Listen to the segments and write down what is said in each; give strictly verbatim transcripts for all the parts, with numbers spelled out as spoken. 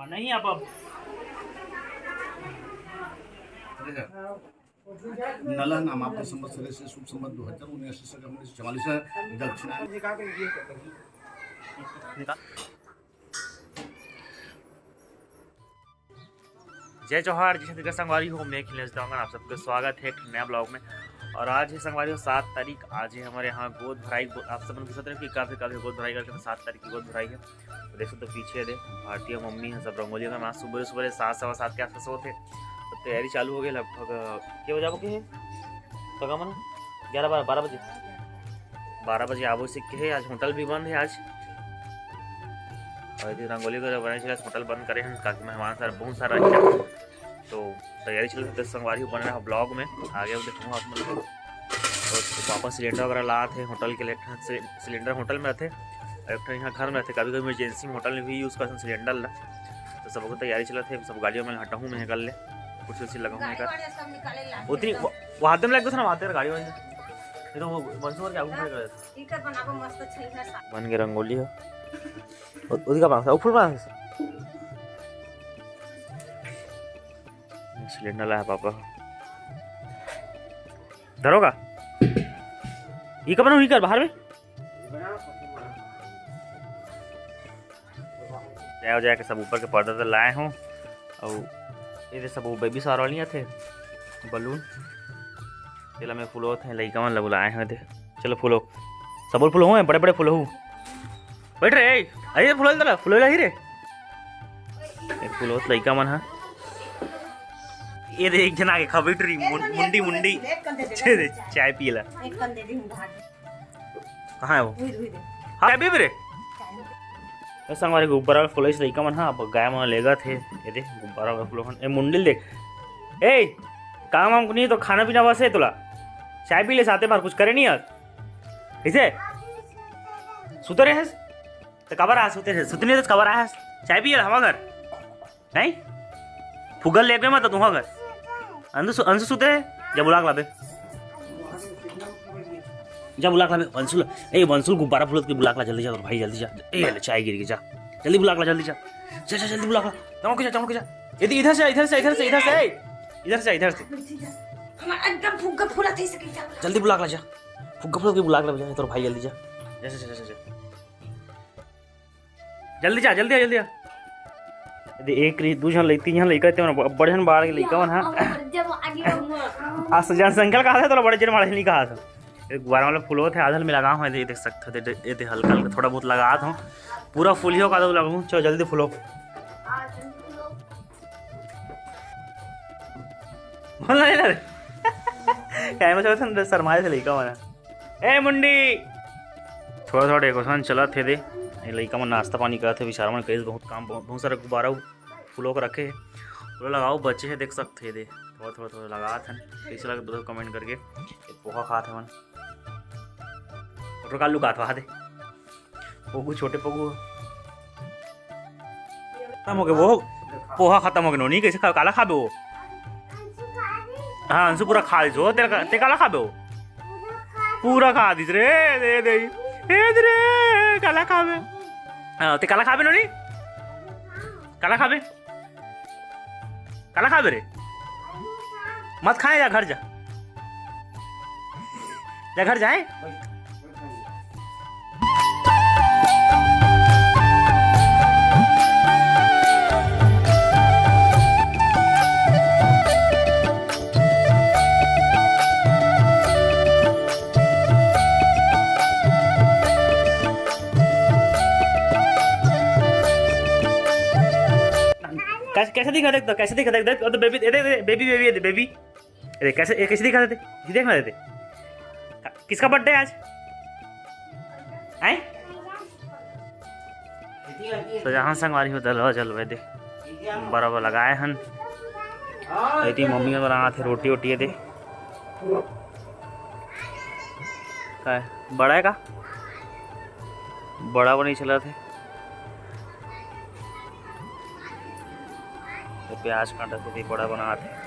नहीं, आप, आप नलह नाम आपके संवत्सर से शुभ संवत दो हजार उन्नीस से हमने चवालीस दक्षिणा। जय जोहार, जय छत्तीसगढ़ संगवारी हो, मैं अखिलेश देवांगन, आप सबके स्वागत है एक नया ब्लॉग में। और आज है संगवारी हो सात तारीख, आज है हमारे यहाँ गोद भराई। गो-, आप सब मन पूछत रहे कि काफी काफी गोद भराई करके, तो सात तारीख की गोद भराई है। तो देख सकते हो पीछे दे भारतीय मम्मी है, सब रंगोली का नाच सुबह सुबह सात सवा सात के आसपास होते। तो तैयारी चालू हो गई लगभग, अ, के बजे आबो के है? कगा मन ग्यारह बारह, बारह बजे, बारह बजे आबो से के है। आज होटल भी बंद है आज। और यदि रंगोली वगैरह बनाए चला, होटल बंद करे हैं, काफी मेहमान सारे, बहुत सारा अच्छा। तो तैयारी चलत हे, संगवारी हो, बने रहा ब्लॉग में, आगे देखूंगा आप मन को। और पापा सिलेंडर वगैरह लात हे होटल के लिए, एक ठन से सिलेंडर होटल में रथे, एक ठन यहाँ घर में रथे। कभी कभी इमरजेंसी में होटल में भी यूज करथन सिलेंडर ला, तो सबको तैयारी चलत हे। सब गाड़ियों में हटाहूँ मैं कर ले, कुछ उसी लगाऊँ मैं कर। उतनी वो, वो हाथ में लग गया था ना, वहाँ तेरे गाड़ी वाले, ये तो वो मंसूर के आगू खड़े कर देता। बन के रंगोली हो। उ-, उदी का बांस, उ फूल बांस। सिलेंडर लाया पापा। धरोगा? ये कब ना हुई कर बाहर में? जाओ जाके सब ऊपर के पर्दा तो लाए हूँ। और ये सब वो बेबी सार वाली थे बलून। चला मैं फुलोत है, लइका मन ला बुलाए हैं दे। चलो फुलो, सबोल फुलो हो, बड़े बड़े फुलो हो। बैठ रे, अरे फुलो तला, फुलो ला ही रे। एक फुलोत लइका मन हा। ये दे एक जना के खबीट रही, मुं-, मुंडी, मुंडी। छे दे, चाय पिए ला। कहाँ है वो? हाँ, अभी भी रे। तो संगवारी गुब्बारा फुलाइस लइका मन हा, अब गाय मन लेगा थे। ये दे, गुब्बारा वाला फुलो मन। ए, मुंडिल देख। ए, काम वाम नहीं तो खाना पीना बस है तोला। चाय पी ले साथे बार, कुछ करे नहीं यार। कैसे? सुते रहे हस? तो कबर आ सुते रहे, सुते नहीं तो कबर आ हस? चाय पिए हवा घर। नहीं? फुगल लेबे मत तुहा घर। अंशु सु-, अंशु सुते है? जा बुला के लाबे। जा बुला के लाबे, वंशुल। ए, वंशुल गुब्बारा फुलत के बुला के ला, जल्दी जा, भाई, जल्दी जा। ए, ले, चाय गिर गई, जा। जल्दी बुला के ला, जल्दी जा। जा, जा, जल्दी बुला के ला। चमक के जा, चमक के जा। इधर, इधर से, इधर से, इधर से, इधर से, ए, इधर से, इधर से। हमारा एकदम फुग्गा फुला थे, इसे क्या? जल्दी बुला के ला, जा। फुग्गा फुलत के बुला के ला, जा, तोर भाई, जल्दी जा। जा, जा, जा, जा, जा। जल्दी जा, जल्दी आ, जल्दी आ। दे, एक री-, दू झन लइ-, तीन झन लइका ते मन, बड़े झन बाहर के लइका मन, हाँ। आज जनसंख्या कहा था, तो बड़े झन मारे नहीं कहा था। एक गुब्बारा वाला फूल होत है, आधल में लगा हूँ, ये देख सकते हो, ये दे हल्का हल्का थोड़ा बहुत लगा था। पूरा फूल ही हो का तो लगाऊँ, चलो जल्दी फूलो। बोलना नहीं ना रे। कैमरा से शर्माए थे लइका मन। ए मुंडी, थोड़ा थोड़ा डेकोरेशन चलत हे दे। ये लइका मन नाश्ता पानी करत हे, बेचारा मन कइस बहुत काम, बहुत, बहुत सारा गुब्बारा फूलो के रखे हे। फूलो लगाओ बचे हे, देख सकते हे दे। थोड़ा थोड़ा थोड़ा लगात हन, कैसे लगे बताओ कमेंट करके। ये पोहा खात हे मन। फोटो काल लुकात हवा दे। पोगू, छोटे पोगू। खत्म हो गए वो। पोहा खत्म हो गए नोनी, कैसे खा-, काला खाबे वो? हाँ, अंशु पूरा खा लीस वो। तेरा का-, ते काला खाबे वो? पूरा खा दीस रे, दे दे। हे दे रे, काला खाबे। हाँ, ते काला खाबे नोनी? काला खाबे? काला खाबे रे? मत खाए, जा घर जा। जा घर जाए। कैसे, कैसे दिखा देख तो, कैसे दिखा देख, देख, तो बेबी, ए, दे, दे, बेबी, बेबी, ए, दे, बेबी। ए, दे, कैसे, ए, कैसे दिखा देते? ये देखना देते। किसका बर्थडे आज? हैं? तो जहाँ संगवारी हो, दलवा जलवा दे। बराबर लगाए हन। एती मम्मी बनात हे रोटी वोटी दे। का है? बड़ा है का? बड़ा बनी चला थे। तो प्याज काटत हे, बड़ा बनात हे।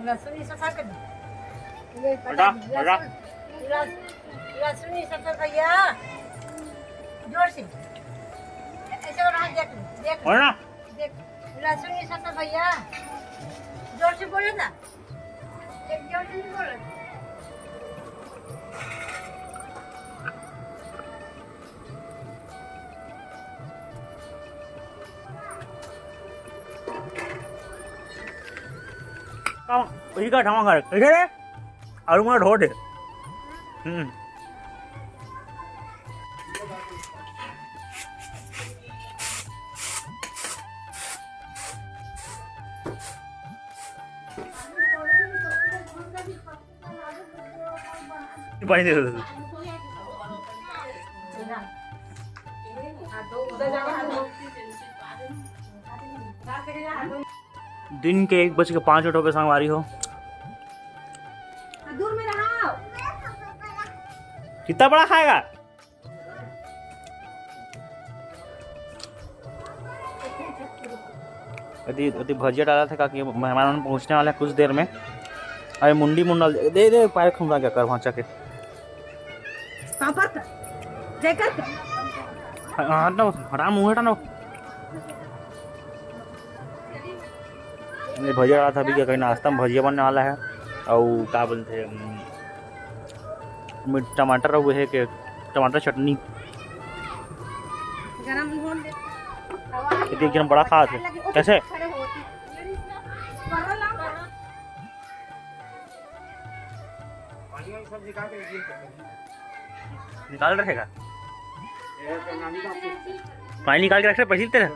लहसुन ये सब साथ कर दो। ये हटा, हटा। लहसुन, लहसुन, लहसुन ये सब कर भैया। जोर से। ऐसे और हाथ देख लो, देख लो। और ना? देख, लहसुन ये सब कर भैया। जोर से बोलो ना। एक जोर से नहीं बोलो। का, वही का ठामा खा रहे। कैसे रे? आलू में ढोर दे। हम्म। पानी दे दो। दिन के एक बज के पाँच मिनट हो गए संगवारी हो। दूर में रहा। कितना बड़ा खाएगा? अति, अति भजिया डाला था, काकि मेहमान पहुंचने वाले हैं कुछ देर में। अरे मुंडी मुंडा दे, दे, दे, पैर खुंदा क्या कर वहाँ जाके। पापड़ कर, जयकर कर। हाँ, हाँ, हटा ना, हटा, मुंह हटा ना। ये भजिया डाला था अभी, क्या कहीं नाश्ता में भजिया बनने वाला है। और क्या बोलते हैं, मिर्च, टमाटर, वो है कि टमाटर चटनी। गरम होने दे। एक, एक जन बड़ा खा थे। कैसे? निकाल रखेगा। पानी निकाल के रख रहे, पैसे देते रहे।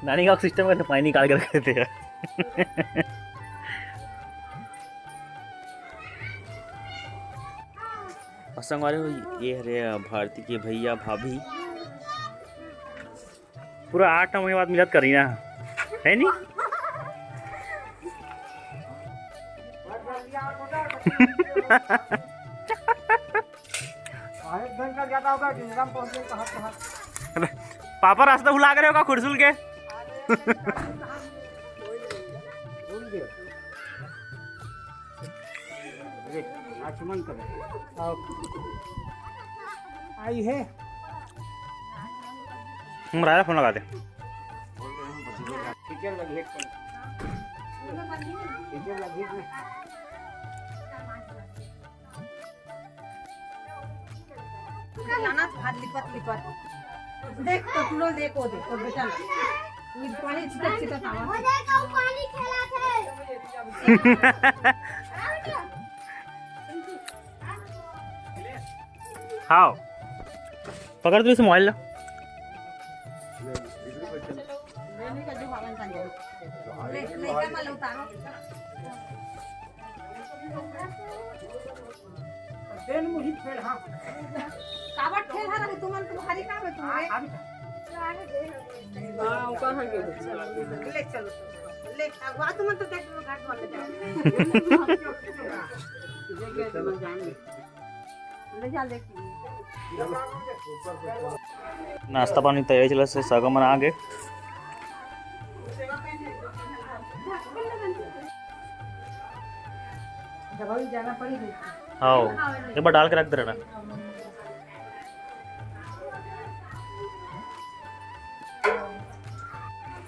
नानी का सिस्टम है तो पानी निकाल के रख देते हैं। और संगवारी हो, ये हरे भारती के भैया भाभी, पूरा आठ नौ महीने बाद मिलत करी ना, है नी? पापा रास्ता भुला गए होगा खुरसुल के। भूल गए। अरे, आचमन करो। आओ। आई है। हम राजा फोन लगा दे। ठीक है, लगी एक पल। ठीक है, लगी एक पल। लाना तो हाथ लिपत लिपत। देख तो तू लोग देखो, देखो बेटा ना। ये पानी छिटक छिटक आवा। वो देखो, पानी खेला थे। हाँ, पकड़ तू इस मोबाइल ला। ले, ले, ले, ले, उतारो। तेल मुही फेर, हाँ। काबर ठेल हर अभी तुमन तुम्हारी काम है तुम्हारे। हाँ, वो कहाँ गए? ले चलो, ले, अब तुमन तो देख लो, घाट वाले जाओ। ले गए तुमन जान ले। ले जा, ले। नाश्ता पानी तैयारी चला से सागा मन आ गए। हाँ, एक बार डाल के रख दे रहा।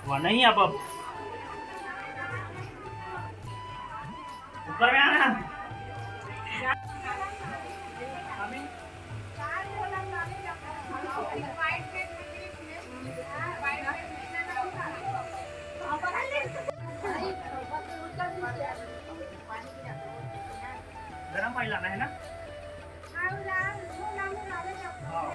वहाँ नहीं, आप, आप ऊपर में आना। गरम पानी लाना है ना? हाँ।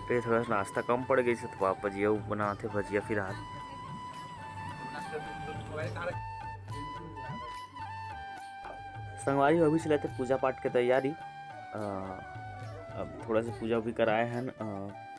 तो ये थोड़ा सा नाश्ता कम पड़ गई से, तो पापा जी अउ बनाते भजिया फिलहाल। संगवारी हो, अभी चलत हे पूजा पाठ के तैयारी। अ, अब थोड़ा सा पूजा भी कराए हन, अ,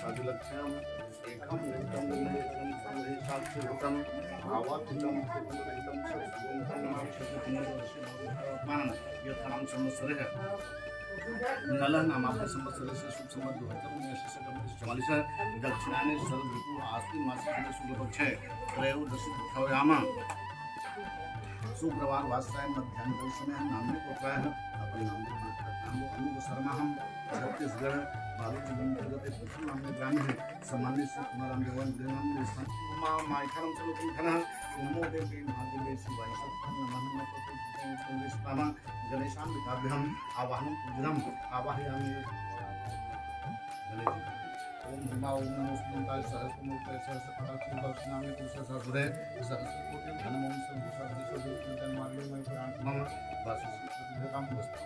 साधु लक्ष्यम एकम एकम एकम साक्षी भूतम आवातितम रहितम सत्संगम यथाम संवत्सरः। नलः नामाप्य संवत्सरस्य शुभ संवत दो हज़ार उन्नीस से चौवालीस है। दक्षिणायने शरद ऋतु आश्विन मास शुक्ल पक्ष है। त्रयोदशी तिथ्याम शुक्रवार वासराय मध्यान्ह समय नाम में कोत्राय है। अपन नाम को नाम को अनुज शर्मा हम छत्तीसगढ़ बालू जिला अंतर्गत एक पुथल नाम में ग्राम है। सामान्य से कुमाराम देवान गृहणाम स्थान माँ माइखारम से लोकन खना नमो देवी महादेवी शिवाय सत्ता नमः नमः गणेशान्विताभ्यहम् आवाहनं पूजनम् आवाहयामि। गणेश। ओम ब्रह्मा ओम नमो सुमंताय सहस्रमूर्तये सहस्रपादाक्षिं दक्षिणामि पुरुषसहस्रे सहस्रकोटिं घनमं शंभुसहस्रेषु विष्णुजन्मार्गे मयि पुराण मम वासुसुखं वस्तु